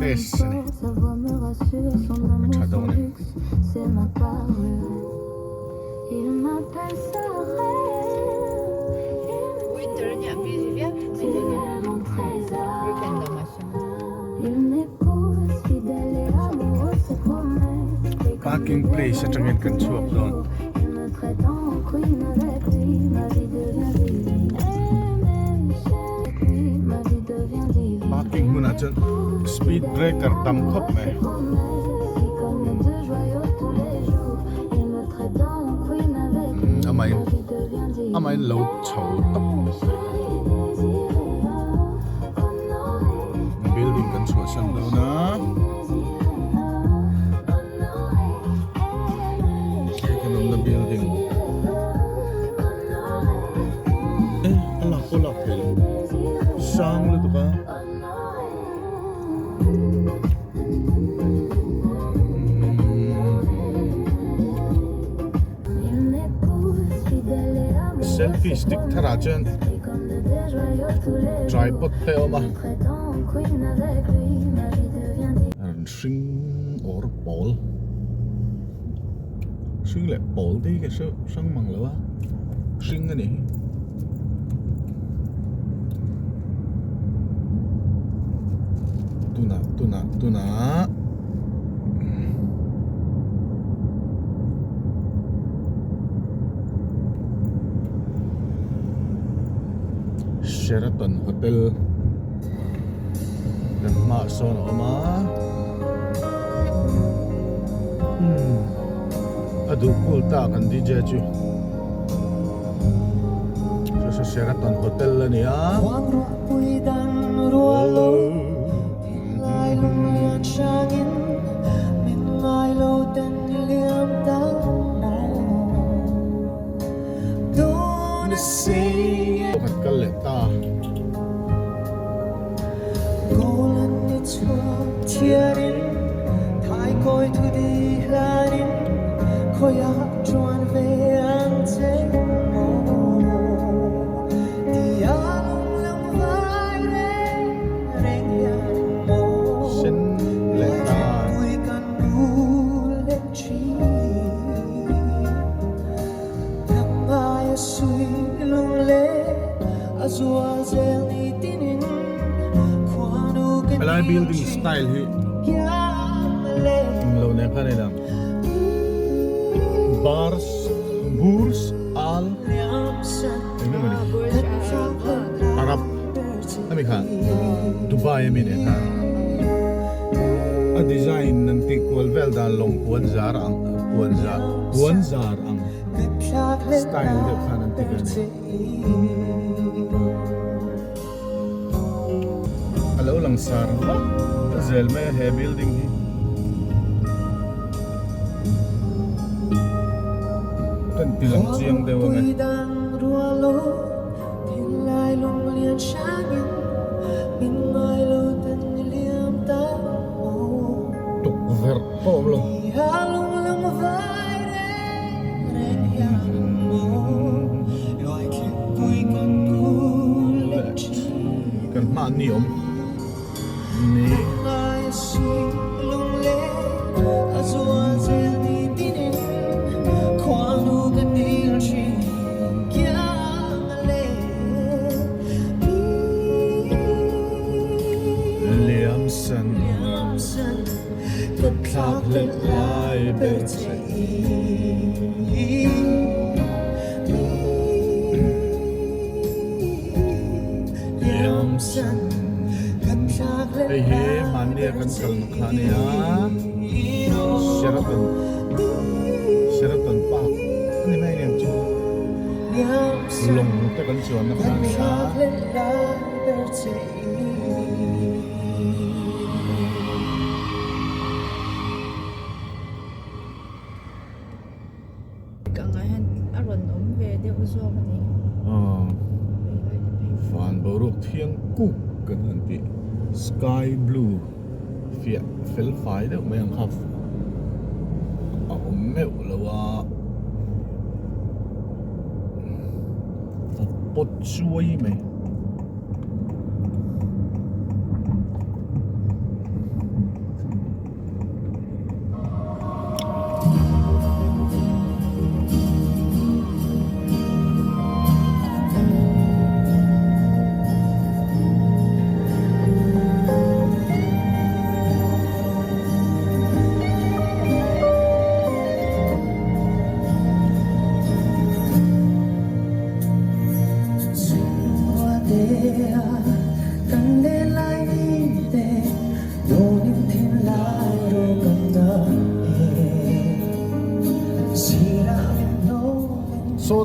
test a ni. A tha dawn e. Parking place atangin kan chhuak dawn. Parking hmunah chuan speed breaker tam khawp mai. Amahin amahin lo chho tawp building kan chhuahsan dawn a. Hei kan awmna building e a lak pawh lak theih loh sang lutuk a. Selfie stick tharah chuan tripod te a awm a. Hring or pawl hring leh pawl te hi ka hre hrang mang lo a hring a nih hi. Tunah tunah tunah Sheraton Hotel. Kan hmaah sawn a awm a umm a duh cool ta kan DJ chu chu Sheraton Hotel a ni a. Kan kal leh ta. Sen leh ta. Helai building style hi englo nen khan a inang Bars Burj Al eng emaw ni Arab ami kha Dubai ami nen khan a design an tih kual vel dan lawng puan zar ang puan zar puan zar ang style deuh khan an ti ve a ni. A lo lang sar vak zel mai a he building hi. Kan ti lang chiang deuh ang e. Tukverh pawh a awm lo. Kan hmah ni awm ni. Liamsan ka thlak hlelh lai ber che. Hei hi hmannia kan kalna kha a nia Sheraton Sheraton Park a ni mai ang chu lawng te kan chuanna kha a nia. Ka ngai hian a rawn awm ve deuh zawk a ni. Aw van boruak thiang kuk kan han tih sky blue fiah fel fai deuh mai ang kha a awm meuh lo a a pawt chuai mai.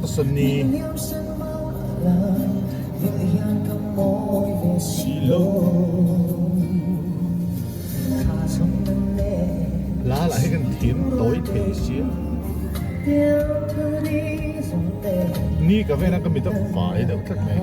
Sawta saw ni. Silo. Hla lah hi kan thim tawi thei sia. Ni ka vena ka mit a fai deuh tlat mai.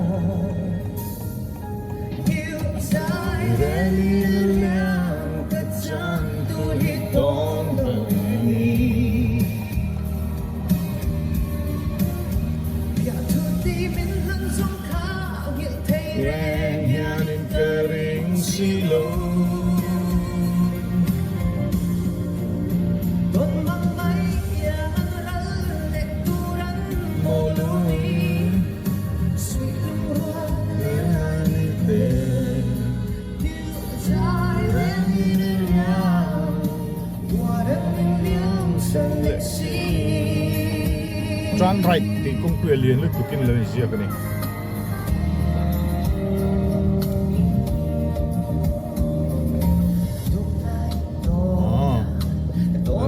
Turn right tih kawngpui a lian lutukin lo inziak a ni.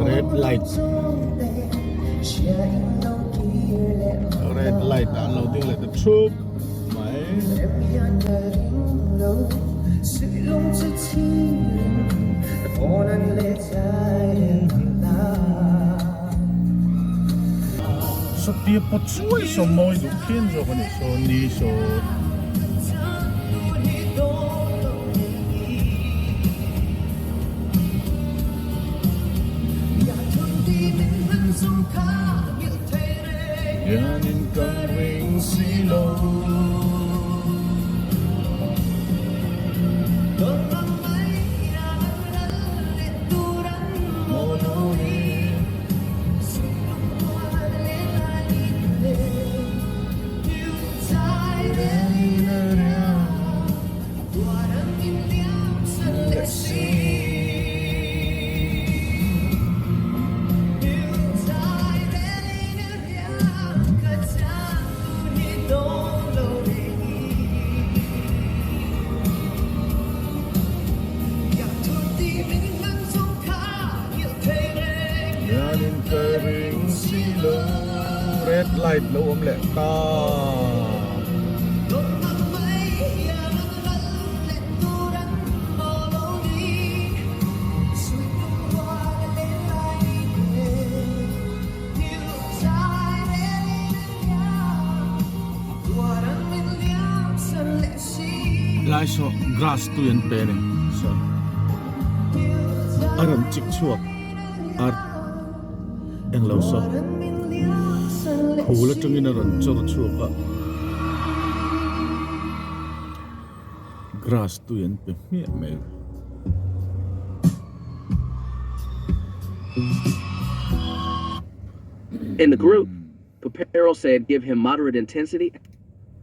Red light Red light ah an lo ding leh ta thup mai. Saw tia pawt chuai saw mawi duh phian zawk a ni saw ni saw. Hianin ka ring si lo. Red light lo awm leh ta. Lai saw grass tui an pe a ni saw a rawn chik chhuak ar englo saw phul atangin a rawn chawr chhuak a grass tui an pe hmiah mai. In the group, Papero said give him moderate intensity.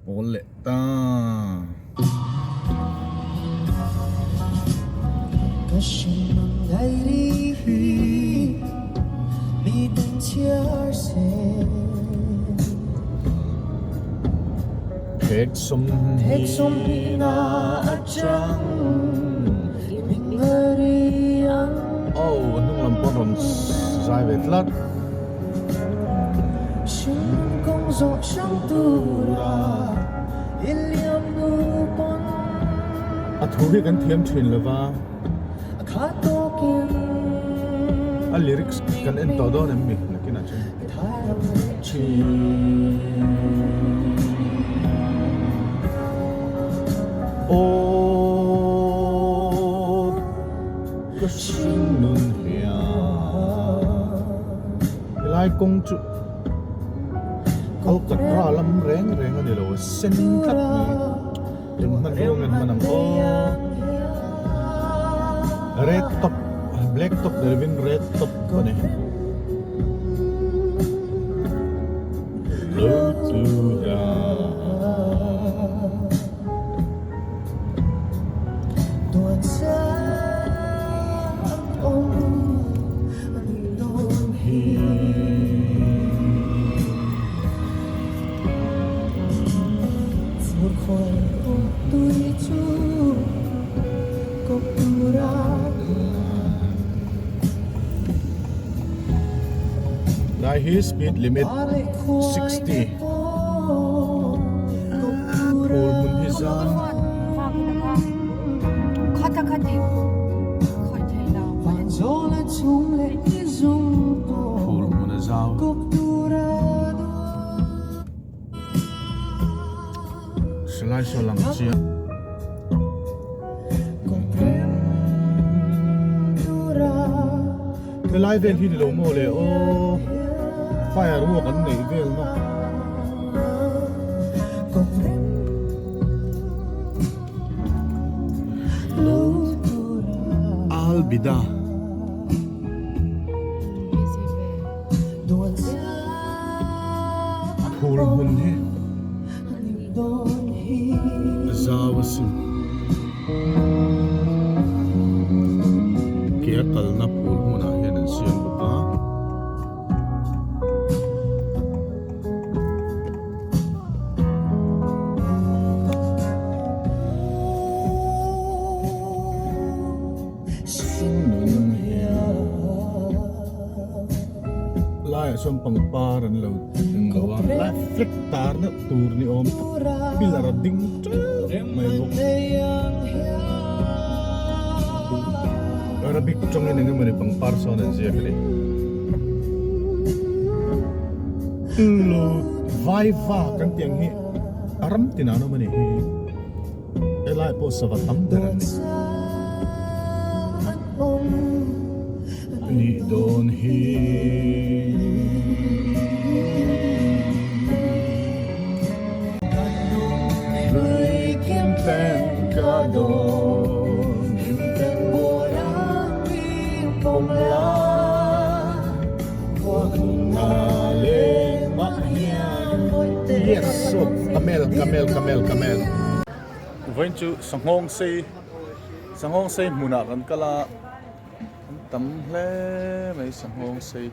Pawl leh ta. Phek sawmhnih na atang Oh, a hnung lam pawh rawn zai ve tlat. A thu hi kan thiam thin lo va, a lyrics kan en tawh dawn em mi nakinah chuan. Aw ka hringnun hian. Helai kawng chu Alcatra lam reng reng a ni lo, a sen tlat mai. Eng hmanrua nge an hman ang aw? Red top, black top ni lovin red top a ni. Lo tura. Helai hi speed limit 60 phul hmun hi zang phul hmun a zau. Silai saw lang chiah. Helai vel hi ni lo maw le aw firework an neih vel na. Albida. Phul hmun hi a zau asin. Ke a kalna phul hmunah hian an siam bawk a. Laiah chuan pangpar an lo eng lo a lai flag tar na tur ni awm tak pillar a ding teuh mai bawk Arabic tawngin eng emawni pangpar sawn an ziak a ni lo vaiva kan tih ang hi a ram tinah an awm a ni hi. Helai pawh sava tam ber an ni. Nih dawn hi. Yes, so camel, camel, camel, camel. Vawiin chu sanghawng sei sanghawng sei hmunah kan kal a an tam hle mai sanghawng sei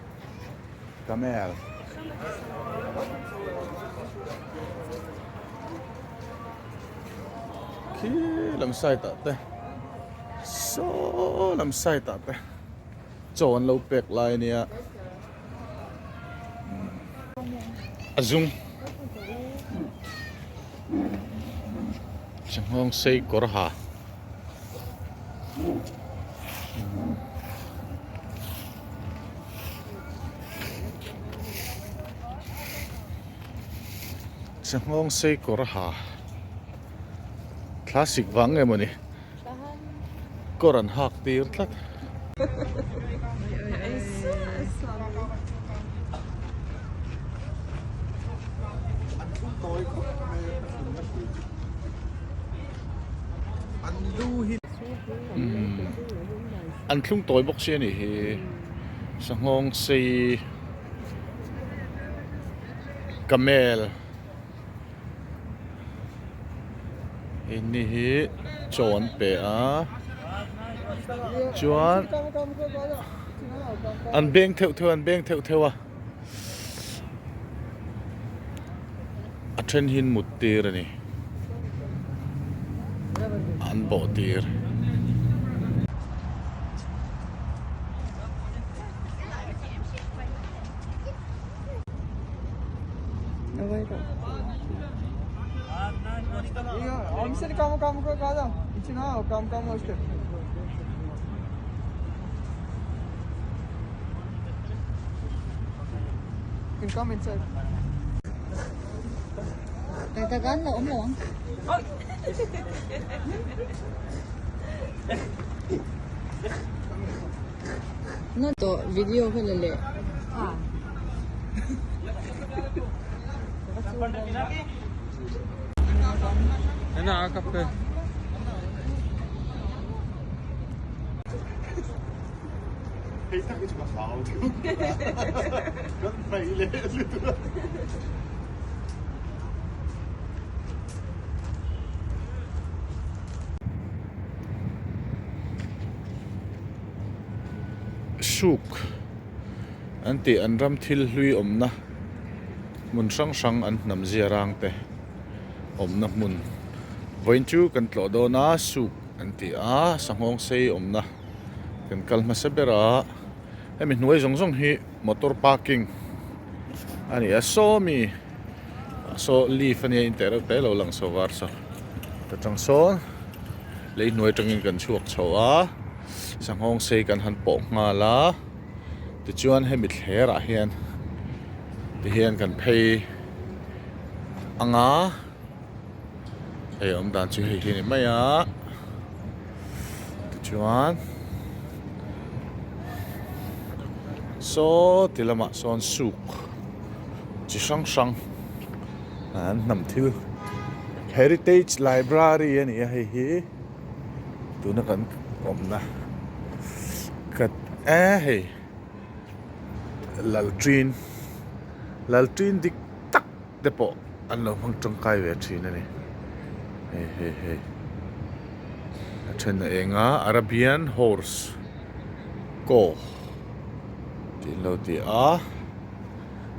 camel. Khi lam side ah te saw lam side ah te chaw an lo pek lai a nia. A zum Sanghawng sei kawr ha Sanghawng sei kawr ha Thlasik vang nge mawni. Kawr an hak tir tlat. An thlung tawi bawk si a nih hi. Sanghawng sei camel. Inni hi chaw an pe a chuan an beng theuh theuh an beng theuh theuh a a then hi an mut tir a ni an bawh tir. Video kha la leh. Suk an tih an ram thil hlui awmna hmun hrang hrang an hnam zia rang te awmna hmun vawiin chu kan tlawh dawn a suk an ti a sanghawng sei awmna kan kal hmasa ber a hemi hnuai zawng zawng hi motor parking. a ni a saw mi saw leaf a nia in teh reuh te lo lang saw var saw ta tang sawn lei hnuai atangin kan chhuak chho a sanghawng sei kan han pawh nghal a tichuan hemi thler ah hian tihian kan phei ang a hei awm dan chu hei hi a ni mai a tichuan saw ti lamah sawn suk chi hrang hrang an hnam thil heritage library a ni a hei hi tuna kan awmna ka e hei lalṭin lalṭin dik tak te pawh an lo hmang tangkai ve thin a ni hei hei hei a then a eng a Arabian horse co tih an lo ti a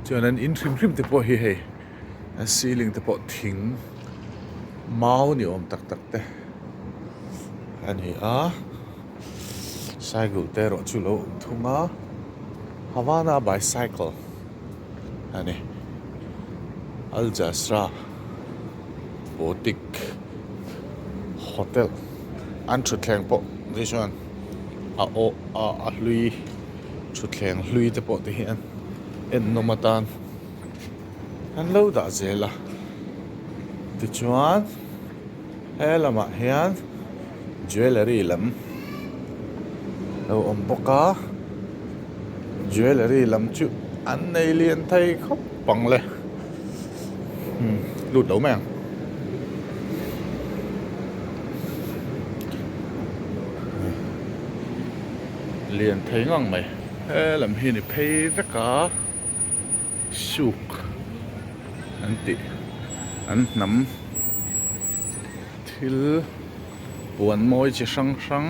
chuan an in hrim hrim te pawh hi hei a ceiling te pawh thing mau ni awm tak tak te a ni a cycle te erawh chu lo awm thung a Havana bicycle. a ni. Al Jasra Boutique Hotel an thutthleng pawh te chuan a aw a a hlui thutthleng hlui te pawh te hian en nawm atan an lo dah zel a tichuan he lamah hian jewellery lam lo awm bawk a. Jewellery lam chu an nei lian thei khawp ang le umm lut lo mai ang. Lian thei ngang mai he lam hi ni phei vek a suk an tih an hnam thil puan mawi chi hrang hrang.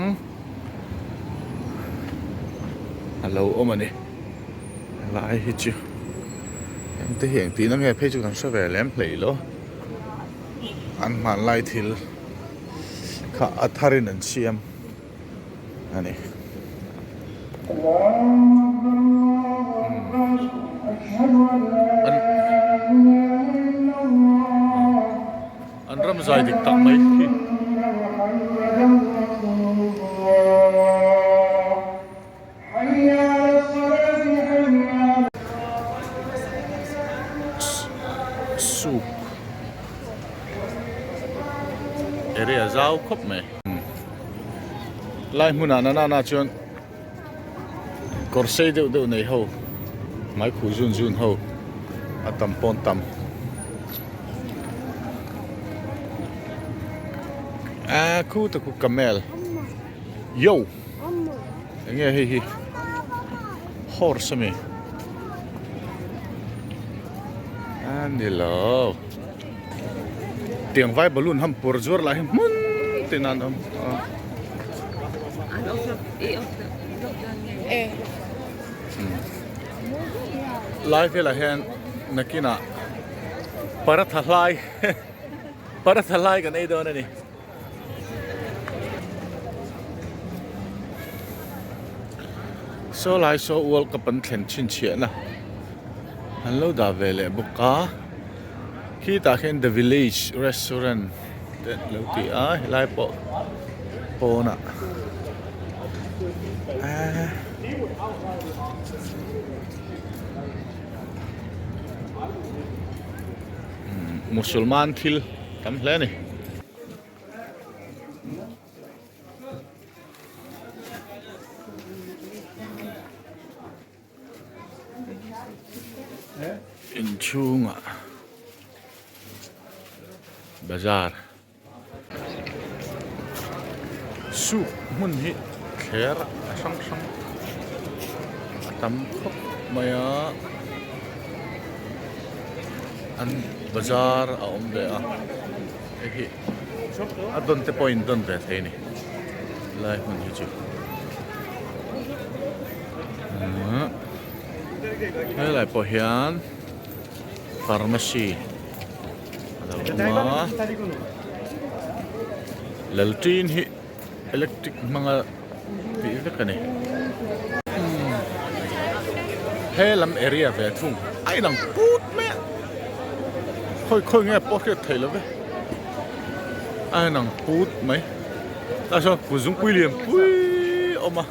A lo awm a ni helai hi chu engte hi engtihna nge phei chu kan hre ve lem hlei lo an hmanlai thil kha a tharin an siam a ni. An ram zai dik tak mai khi. Soup area zau khawp mai. Lai hmunah na nana chuan kawr sei deuh deuh nei ho hmai khuh zun zun ho a tam pawn tam a khu ta khu camel yo enge hei hi horse ami a ni lo tiang vai balloon ham pur zuar lah hi hmun tin an awm a. Lai velah hian nakinah paratha hlai paratha hlai kan ei dawn a ni. Saw lai saw World Cup an thlen chhinchhiahna an lo dah ve leh bawk a khitah khian the village restaurant te an lo ti a helai pawh pawnah eee musulman thil tam hle a ni. Inchhungah bazar soup hmun hi thler a hrang hrang a tam khawp mai a an bazar a awm ve a hei hi. A dawn te pawh in dawn ve thei a ni lai hmun hi chu helai pawh hian pharmacy a lo awm a laltin hi electric hmanga tih vek a ni he lam area ve thung. inang put mai a, khawi khawi nge pawh hriat theih lo ve, a inang put mai, tah sawn kut zungpui lian pui a awm a,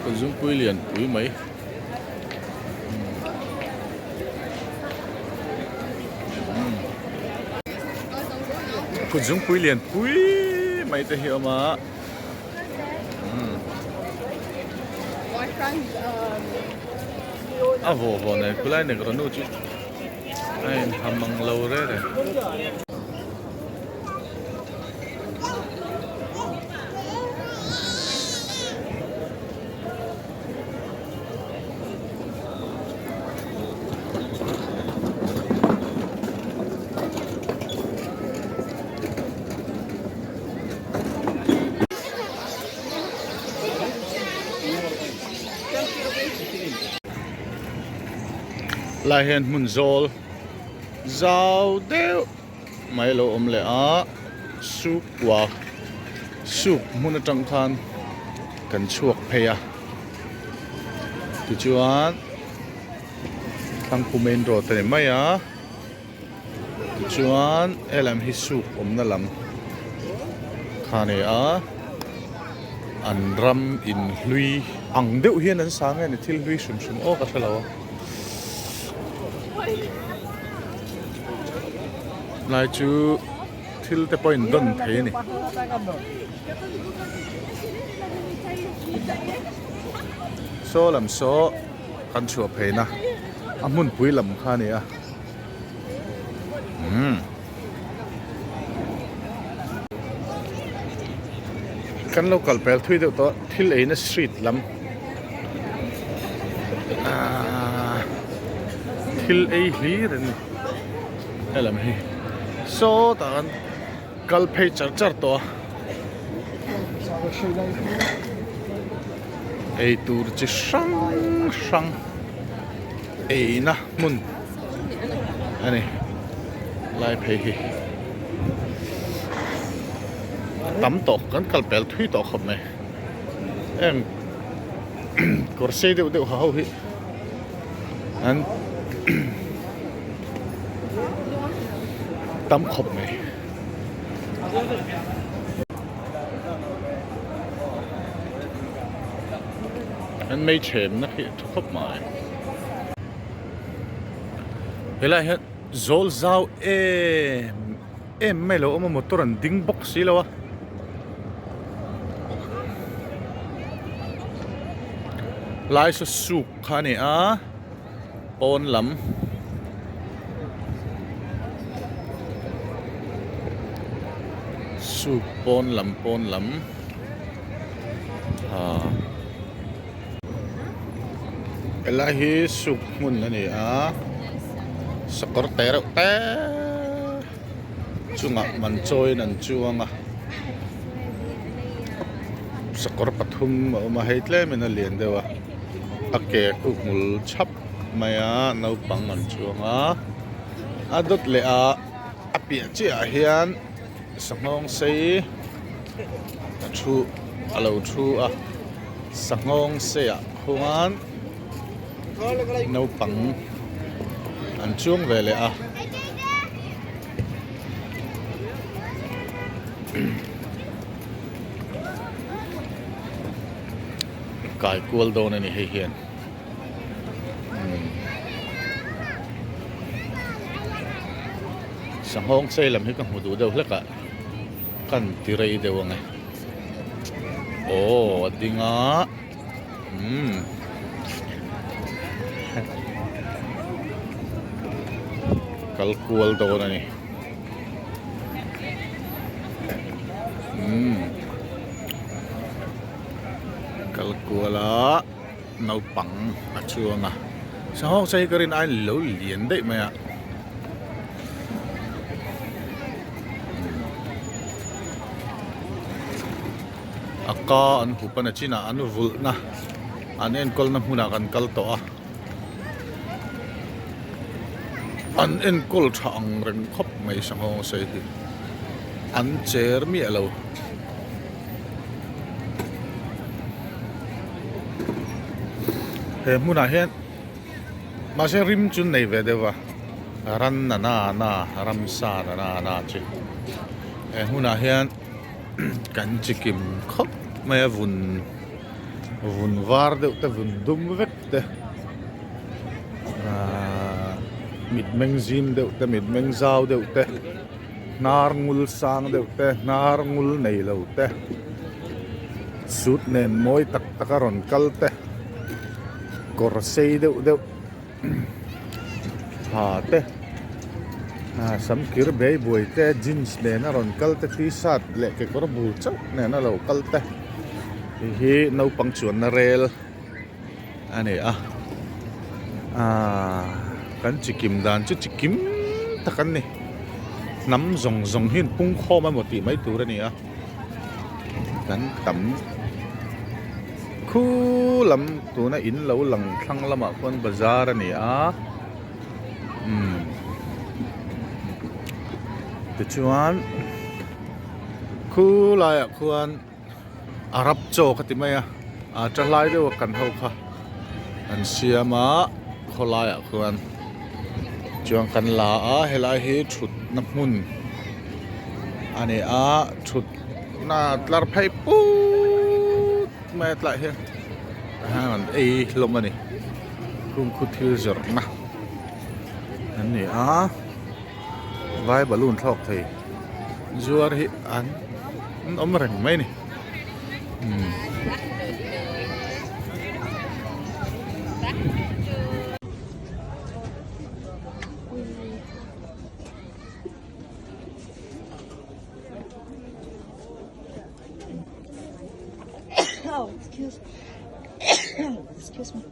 kut zungpui lian pui mai. Kut zungpui lian pui mai te hi a awm a. A vawh vawh nen khulai nek rawh nu chu a inham ang lo reng reng. Lai hian hmun zawl zau deuh mai a lo awm leh a suk kua suk hmun atang khan kan chhuak phei a tichuan thangkhu main road a ni mai a. Tichuan helam hi soup awmna lam kha a ni a, an ram in hlui ang deuh hian an sa nge ni thil hlui hrim hrim aw ka hre lo a. Lai chu thil te pawh in dawn thei a ni. Saw lam saw kan chhuah pheina a hmunpui lam kha a ni a. Umm. Kan lo kal pel thui deuh tawh thil eina street lam ahh thil ei hlir an ni helam hi sawtah khan kal phei char char tawh a eitur chi hrang hrang eina hmun a ni lai phei hi tam tawh kan kal pel thui tawh khawp mai heng kawr sei deuh deuh ha ho hi an tam khawp mai. An mei chhemna khi a tha khawp mai. Helai hian zawl zau em em mai lo awm a motor an ding bawk si lo a. Lai saw suk kha a ni a pawn lam. Suk pawn lam pawn lam ah. Helai hi suk hmun a ni a sakawr te reuh te chungah man chawiin an chuang a sakawr pathum a awm a hei tlemin a lian deuh a a ke khu hmul chhap mai a naupang an chuang a a dawt leh a a piah chiah ah hian sanghawng sei a thu a lo thu a. Sanghawng seiah khuan naupang an chuang ve leh a. Kai kual dawn a ni hei hian. Sanghawng sei lam hi ka hmu duh deuh hlek a, kan ti rei deuh ang e. Aw a ding a umm kal kual dawn a ni umm kal kual a naupang a chuang a sanghawk che hi ka rin aiin lo lian daih mai a. A ka an hup a na chinah an vulhna an enkawlna hmunah kan kal tawh a an enkawl tha ang reng khawp mai sanghawng sei hi an cher miah lo. He hmunah hian mahse rim chu nei ve deuh va ran na na na ramsa na na na chu he hmunah hian kan chikim khawp mai a vun vun var deuh te vun dum vek te ahh mitmeng zim deuh te mitmeng zau deuh te hnar ngul sang deuh te hnar ngul nei lo te suit nen mawi tak tak a rawn kal te kawr sei deuh deuh ha te ah sam kir bei buai te jeans nen a rawn kal te t-shirt leh kekawr bul chauh nen a lo kal te hei hi naupang chuanna rel a ni a aaa kan chi kim dan chu chi kim tak an ni hnam zawng zawng hi an pung khawm emaw tih mai tur a ni a kan tam khu lam tuna in lo lang thlang lamah khuan bazar a ni a umm tichuan khu laiah khuan. Arab chaw ka ti mai a ah ṭahlai deuh a kan ho kha an siam a khawlaiah khuan chuan kan la a helai hi thutna hmun a ni a thutna tlar phei put mai a tlaiah hian tah hian an ei hlawm a ni khungkhu thil zawrhna an ni a. Vai balloon thlawk thei zuar hi an awm reng mai a ni umm. Excuse me.